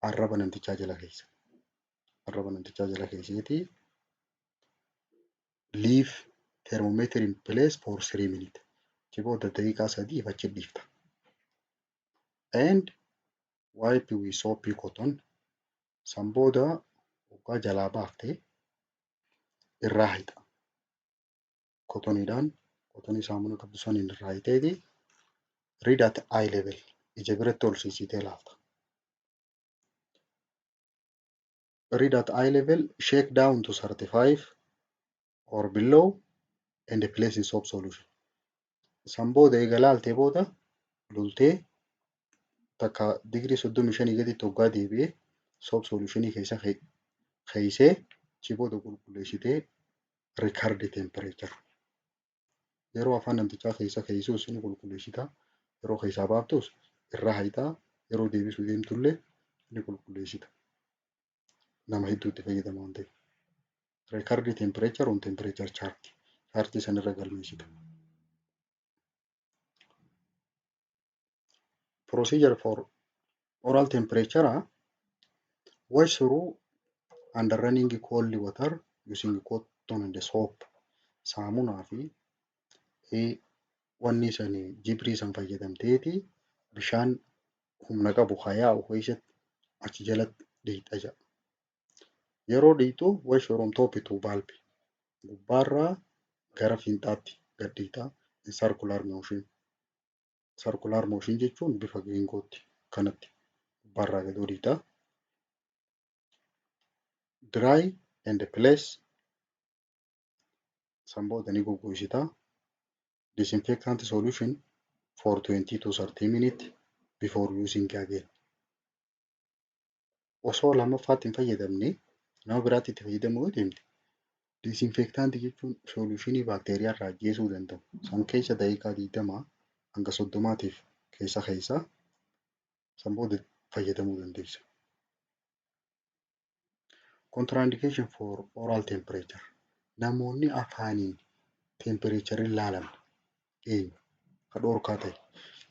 arraba namtichaa jala keeysa. Arraba namtichaa jala keeyseeti leave Thermometer in place for 3 minutes. Achi booda daqiiqaa 3f achi dhiifta. And wipe with soapy cotton. San booda hoggaa jalaa baaftee irraa hixa. Cottoniidhaan, cottonii saamuna qabdu saniin irraa hixeeti read at eye level, ija biratti ol siisitee ilaalta. Read at eye level, shake down to 35 or below and place in soap solution. San booda eega laaltee booda lultee takka digirii 35 gaditti hoggaa deebi'ee soap solutionii keessa keeysee achi booda qulqulleessitee record temperature. Yeroo afaan namtichaa keessa keeysuus ni qulqulleessita. Yeroo keessaa baaftus irraa hayxaa, yeroo deebisuu deemtullee ni qulqulleessita. Nama hedduutti fayyadama waan ta'eef. Record temperature on temperature chart. Chaartii sanirra galmeessita. Procedure for oral temperature: wash through under running cold water using cotton and soap. Saamunaa fi wanni san jibrii san fayyadamteeti bishaan humna qabu haa yaa'u keessatti achi jalatti dhiqxa jedha. Yeroo dhiqxu wash from top to bulb, gubbaarraa gara fiinxaatti gad dhiqxa, in circular motion. Circular motion jechuun bifa geengootti kanatti gubbaarraa gad dhiqxa. Dry and place, san booda ni goggogsita. Disinfectant solution for 20 to 30 minutes before using again. Osoo lammaffaatti hin fayyadamne nama biraatti itti fayyadamuu yoo deemte, disinfectant jechuun solutionii baakteeriyaa irraa ajjeesuu danda'u. San keessa daqiiqaa 20 hanga 30tiif keessa keessa san booda fayyadamuu dandeessa. Contraindication for oral temperature. Namoonni afaaniin temperature hin laalamne eenyu? Ka dhoorkaa ta'e.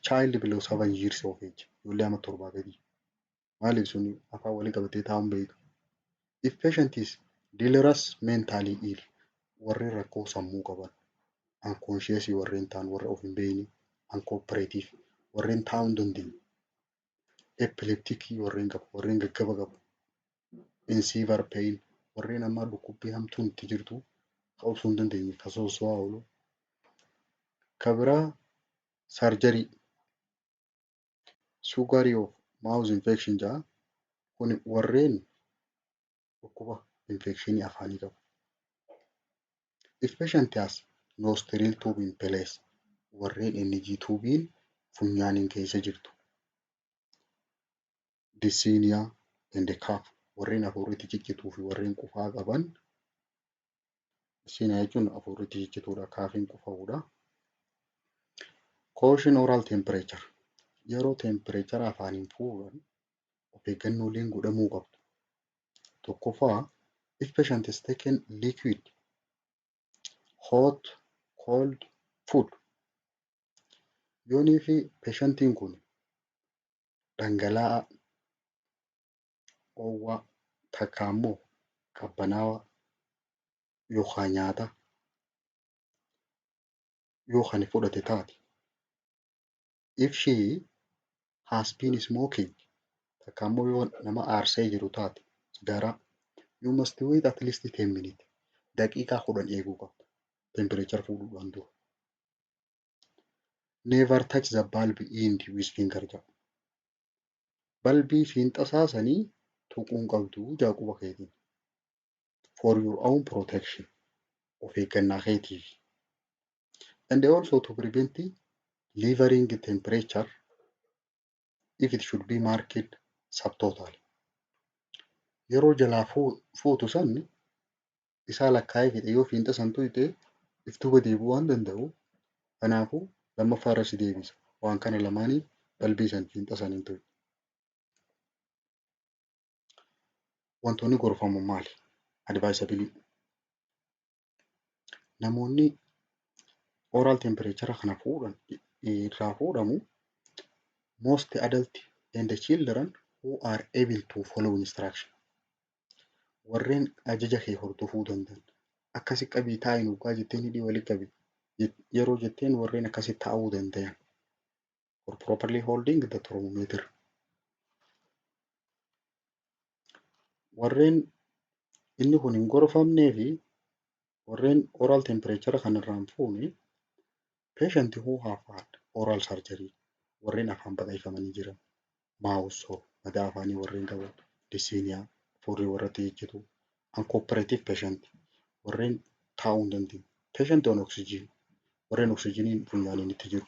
Child below 7 years of age. Ijoollee ama 7 gadii. Maaliif? Sun afaan walii qabatee taa'uun beeku. If patient is delirious, mentally ill, warreen rakkoo sammuu qaban, unconscious warreen ta'an, warra of hin beekne, uncooperative warreen taa'uu hin dandeenye, epileptic warreen qabu, warreen gaggaba qabu, in severe pain, warreen amma dhukkubbii hamtuun itti jirtu ka obsuu hin dandeenye, ka soosso'aa oolu. Ka biraa surgery, sugar of mouth infection jedha. Kun warreen dhukkuba infectionii afaanii qabu. If patient has nostril tube in place, warreen NG tubein funyaaniin keessa jirtu. Dyspnea and cough, warreen hafuurri itti ciccituu fi warreen qufaa qaban. Dyspnea jechuun hafuurri itti ciccituudha. Coughiin qufa'uudha. Caution oral temperature. Yeroo temperature afaaniin fuudhan of eeggannooleen godhamuu qabdu. Tokkoffaa, if patient is taken liquid, hot, cold food. Yoonii fi patientiin kun dhangala'aa oowwaa takka ammoo qabbanaawaa yookaan nyaata yoo kan fudhate taate. If she has been smoking, takka ammoo yoo nama aarsee jiru taate sigaaraa, you must wait at least 10 minutes. Daqiiqaa 10 eeguu qabda. Temperature fuudhuudhaan dura. Never touch the bulb end with finger jedha. Bulbii fiinxasaa sanii tuquu hin qabdu jaa quba keetiin. For your own protection. Of eeggannaa keetiif. And also to prevent lowering temperature if it should be marked subtotal. Yeroo jalaa fuutu san isaa lakkaa'ee fedhe yoo fiinxa san tuyxe if duuba deebi'uu waan danda'u, kanaafuu lammaffaa irra si deebisa. Waan kana lamaaniif bulbii san fiinxa san hin tuqne. Wantoonni gorfamu maali? Advisable. Namoonni oral temperature kana fuudhan irraa fuudhamu, most adult and children who are able to follow instruction. Warreen ajaja kee hordofuu danda'an. Akkasi qabii taa'i nuugaa jetteen, hidhii walii qabi yeroo jetteen, warreen akkasi taa'uu dandayan. For properly holding the thermometer. Warreen inni kun hin gorfamnee fi warreen oral temperature kan irraa hin fuune, patient who have had oral surgery, warreen afaan baqaqfamanii jiran, mouth sore, madaa afaanii warreen qaban, dyspnea, furrii warratti jijjitu, uncooperative patient, warreen taa'uu hin dandeenye, patient on oxygen, warreen oxygeniin funyaaniin itti jiru,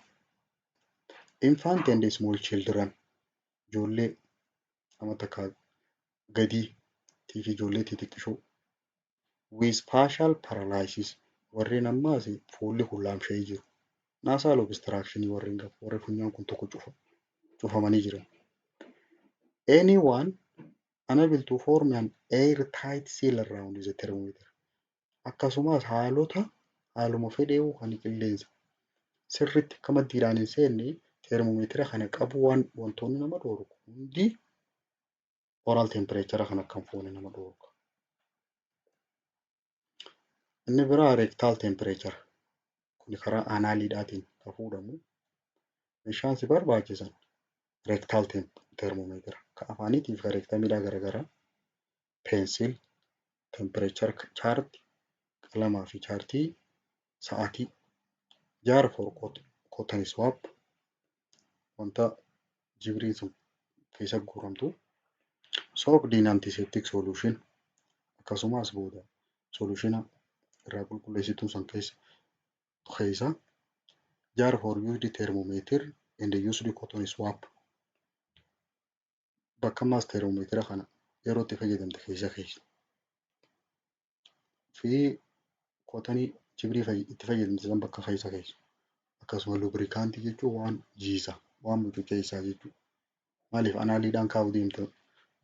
infant and small children, ijoollee nama takka gadii fi ijoollee xixiqqishoo, with facial paralysis, warreen ammaas fuulli kun laamsha'ee jiru, nasal obstruction warreen qabu, warri funyaan kun tokko cufamanii jiran. Anyone unable to form an airtight seal around the thermometer. Akkasumas haalota haaluma fedheewu kan qilleensa sirriitti akka maddiidhaan hin seenne teermoomeetira kana qabu waan wantoonni nama dhoorgu hundi oral temperature kana akka hin fuune nama dhoorga. Inni biraa rectal temperature. Kun karaa analiidhaatiin kan fuudhamu. Meeshaan si barbaachisan rectal thermometer kan afaaniitii fi kan rectumiidhaa garaagaraa, pencil, temperature chart, qalamaa fi chaartii sa'aatii, jar for cotton swab, wanta jibriin sun keessa guuramtu, soaked in antiseptic solution, akkasumas booda solutiona irraa qulqulleessituu san keessa, jar for used thermometer and used cotton swab, bakka ammaas thermomeetira kana yeroo itti fayyadamte keessa keessa fi cottonii jibrii itti fayyadamte san bakka keessa keessa, akkasuma lubricantii jechuun waan jiisa, waan mucuceessaa jechuudha. Maaliif analiidhaan kaa'uu deemta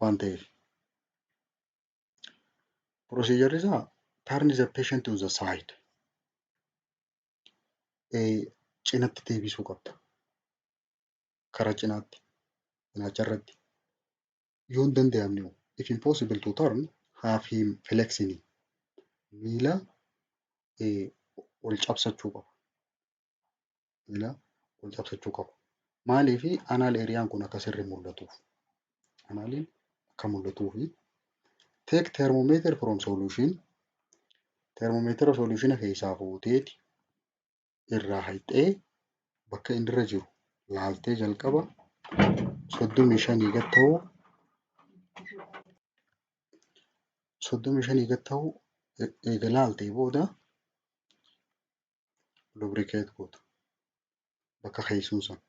waan ta'eef. Procedure isaa, turn the patient to the side. Cinatti deebisuu qabda. Karaa cinaatti. Cinaacha irratti. Yoo hin danda'amne, if impossible to turn, have him flexing. Miila ol cabsachuu qaba. Miila ol cabsachuu qaba. Maaliifi? Anal areaan kun akka sirri mul'atuuf. Analiin akka mul'atuufi. Take thermometer from solution. Thermometer solution keessaa fuuteeti irraa haqxee bakka inni irra jiru laaltee, jalqaba 35 gad ta'uu, 35 gad ta'uu eega laaltee booda lubricate goota. Bakka keessuun sana.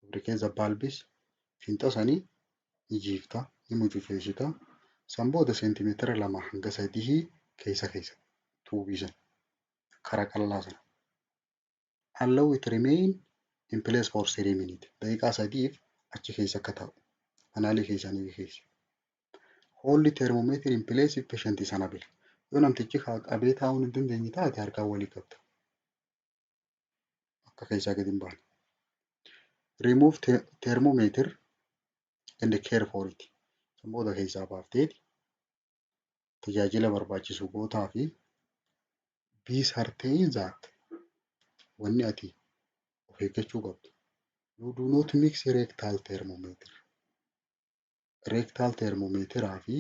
Lubricate the bulbs, fiinxa sanii ni jiifta, ni mucuceessita. San booda seentimeetira 2 hanga 3 keessa keessa tuubii sana karaa qal'aa sana. Allow it remain in place for 3 minutes. Daqiiqaa 3f achi keessa akka taa'u. Analii keessa ni keessa. Hold thermometer in place if patient is unable. Yoo namtichi qabee taa'uu hin dandeenye taate, harkaan walii qabda. Akka keessaa gadi hin baane. Remove thermometer and care for it. San booda keessaa baafteeti tajaajila barbaachisu gootaa fi be certain that wanni ati of eeggachuu qabdu. You do not mix rectal thermometer. Rectal thermometeraa fi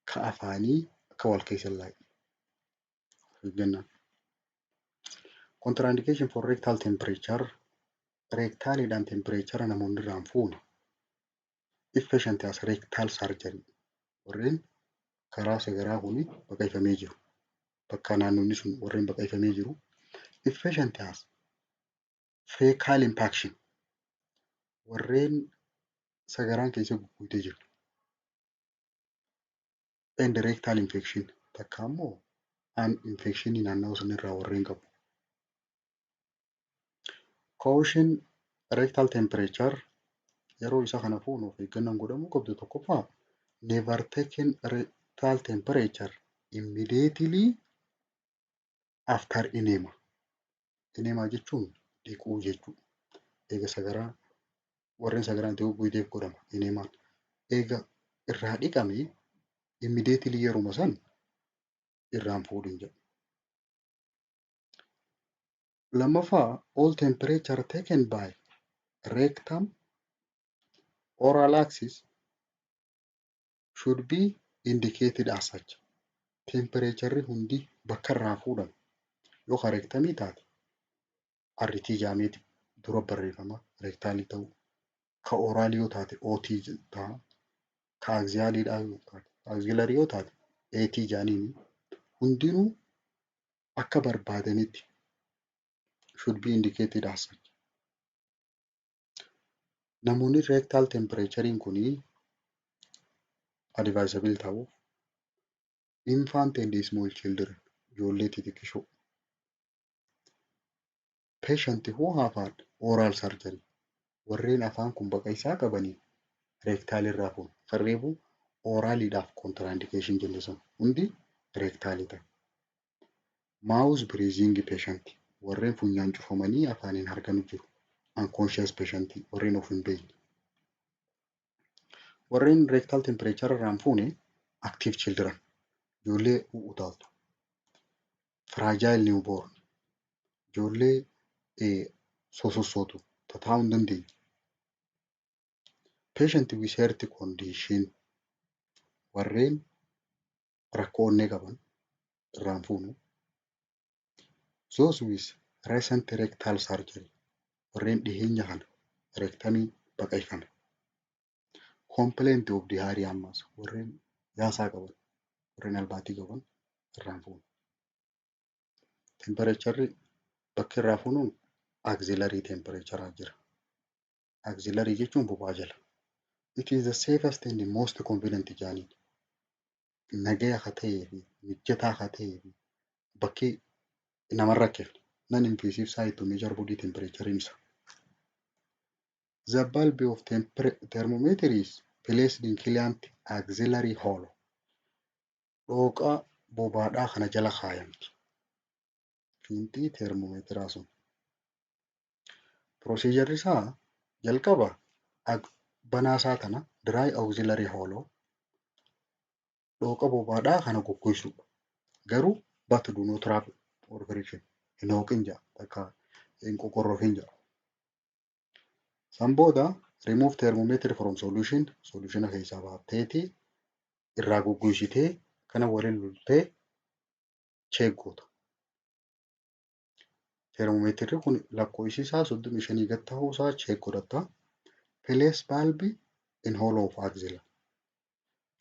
ka afaanii akka wal keessa hin laaqne. Of eeggannaa. Contraindication for rectal temperature. Rectaliidhaan temperature namoonni irraa hin fuune. If patient has rectal surgery. Warreen karaa sagaraa kuni baqaqfamee jiru. Bakka naannoonni sun warreen baqaqfamee jiru. If patient has fecal impaction. Warreen sagaraan keessa gugguutee jiru. And rectal infection, takka ammoo an infectionii naannawaa sanirraa warreen qabu. Caution, rectal temperature yeroo isa kana fuunu of eeggannoon godhamuu qabdu, tokkoffaa, never taken rectal temperature immediately after enema. Enema jechuun dhiquu jechuudha. Eega sagaraa warreen sagaraan itti gugguuteef godhama enemaan. Eega irraa dhiqamee immediately yeruma san Irraan fuudhin jedha. Lammaffaa, all temperature taken by rectum, oral axis should be indicated as such. Temperatureri hundi bakka irraa fuudhame yoo ka rectumii taate RT jedhameeti dura barreeffama rectalii ta'uu. Ka oralii yoo taate OT ta'a. Ka axialiidhaa yoo taate, axillary yoo taate AT jedhaniini hundinuu akka barbaadanitti should be indicated as such. Namoonni rectal temperatureiin kunii advisable ta'uuf infant and small children, ijoollee xixiqqishoo. Patient who have had oral surgery, warreen afaan kun baqaqsaa qabanii rectal irraa fuuna. Kan oraliidhaaf contraindication jenne sun hundi rectalii ta'a. Mouth breathing patient, warreen funyaan cufamanii afaaniin harganu jiru. Unconscious patient, warreen of hin beekne. Warreen rectal temperature irraa hin fuune active children, ijoollee utaaltu. Fragile newborn, ijoollee sosossootu tataa'uu hin dandeenye. Patient with heart condition, warreen rakkoo onnee qaban irraa hin fuunu. Those with recent rectal surgery, warreen dhiheenya kana rectumii baqaqfame. Complaint of diarrhea, ammas warreen yaasaa qaban, warreen albaatii qaban irraa hin fuunu. Temperatureri bakki irraa fuunuun axillary temperature jira. Axillary jechuun bobaa jala. It is the safest and the most convenient jedhaniin. Nagaya haa ta'ee fi mijataa haa ta'ee fi bakki namarra rakkifne non invasive site to measure body temperature isa. The bulb of thermometer is placed in client axillary hollow. Dhooqa bobaadhaa kana jala kaayamti. Fiinxii thermometeraa sun. Procedure isaa jalqaba banaasaa kana dry axillary hollow, dhooqa bobaadhaa kana goggogsudha. Garuu but do not rub or friction, hin hooqin jedha, takka hin qoqorrofin jedha. San booda remove thermometer from solution, solutiona keessaa baafteeti irraa goggogsitee kana waliin lultee check goota. Thermometerri kun lakkoofsi isaa 35 gad ta'uu isaa check godhatta. Place bulb in hollow of axilla.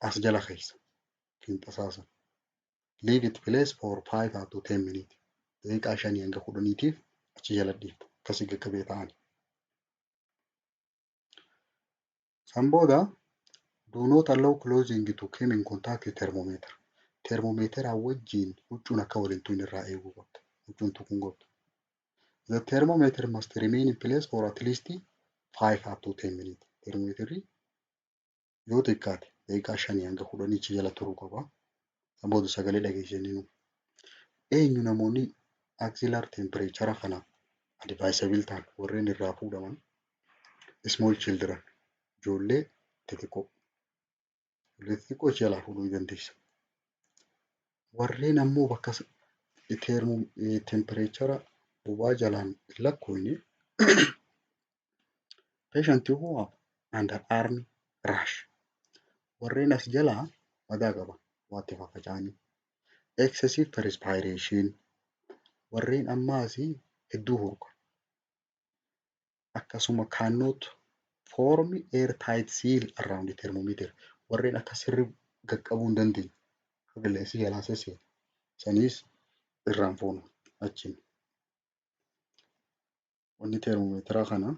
As jala keessa fiinxasaa sana. Leave it place for 5 up to 10 minutes. Daqiiqaa 5 hanga 10tiif achi jala dhiifta. Akkasii gaggabee ta'ani. San booda do not allow clothing to come in contact with thermometer. Thermometeraa wajjin huccuun akka waliin tuqne irraa eeguu qabda. Huccuun tuquu hin qabdu. The thermometer must remain in place for at least 5 up to 10 minutes. Thermometerri yoo xiqqaate daqiiqaa 5 hanga 10 achi jala turuu qaba. San booda sagalee dhageessisanii eenyu namoonni axillary temperature kana advisable ta'an, warreen irraa fuudhaman small children, ijoollee xixiqqoo. Ijoollee xixiqqoo achi jalaa fuudhuu ni dandeessa. Warreen ammoo bakka temperature bobaa jalaan hin lakkoofne patient who have underarm rash, warreen as jalaa madaa qaban waatti faffaca'anii. Excessive perspiration, warreen ammaas hedduu hurkan. Akkasuma cannot form air tight seal around the thermometer, warreen akka sirri qaqqabuu hin dandeenye akka qilleensi jalaa sesseenu saniis irraan fuunu achiin. Wanni thermometeraa kana